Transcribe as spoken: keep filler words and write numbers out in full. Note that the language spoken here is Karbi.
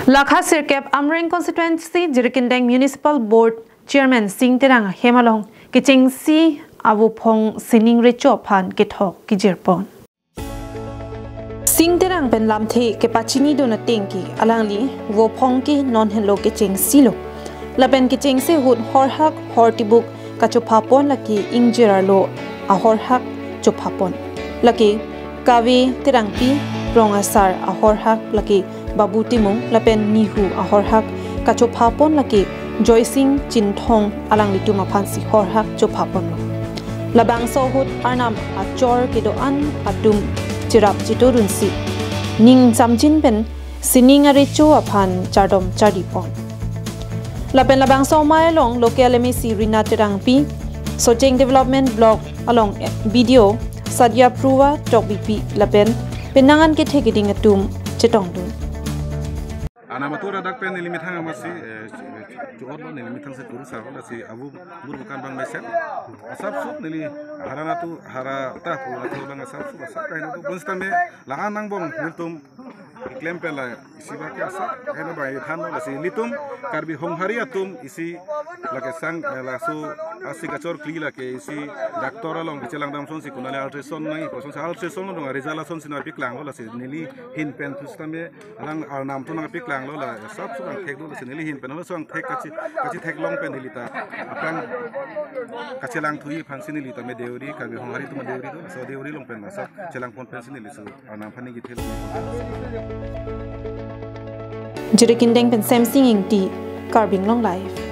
Lakha sirkep Amreng constituency Jirikindeng Municipal Board Chairman Sing Terang ahem along kechengsi avophong sining recho aphan kethok kejirpon. Sing Terang pen lamthe kepachinidun ateng ke alangli vophong ke non henlo kechengsilo. Lapen kechengsi ahut horhak hortibuk kachophapon lake ingjir arlo ahorhak chophapon. Lake Kave Terangpi, Rong Asar ahorhak lake Babu Timung lapen Nihu ahorhak kachophapon lake Joysing Chinthong alanglitum aphansi horhak chophaponlo. Labangso ahut Arnam achor kedo-an atum cherap chetodunsi ning samjin pen sining arecho aphan chardom chardipon. Lapen labangso amei along local M A C Rina Terangpi, Socheng Development Block along B D O Sadia Pruwa Tokbipi lapen penang an kethe keding atum chetongdun. Anam atur adak pen neli methang amatsi, eh, chuot lo neli methang si turu sa lasi abu bur bukan bang mesen. Asapsuk neli hara natu hara ta pu natu bang asapsuk asap kain natu bonsitame la-an angbong nelitum klem pen la isi bak ke asap kain bang than lo lasi nelitum Karbi Honghari atum isi lake sang, eh, laso asi kachor kli lake isi doctor along kechelang damsonsi kunale ultrasound nangji kosonsi ultrasound lo dong result asonsi nangpeklang lo lasi neli hin pen pusitame alang Arnam atum nangpeklang lo la asapsuk angthek do lasi neli hin pen lo so angthek kachi kachitheklong pen neli ta aphrang kachelang thuji aphansi neli ta me deuri Karbi Honghari atum deuri do so deuri along pen asap chelangpon pensi neli so Arnam aphan neli kethelo. Jirikindeng pen Semsing Ingti, Karbi Anglong Live.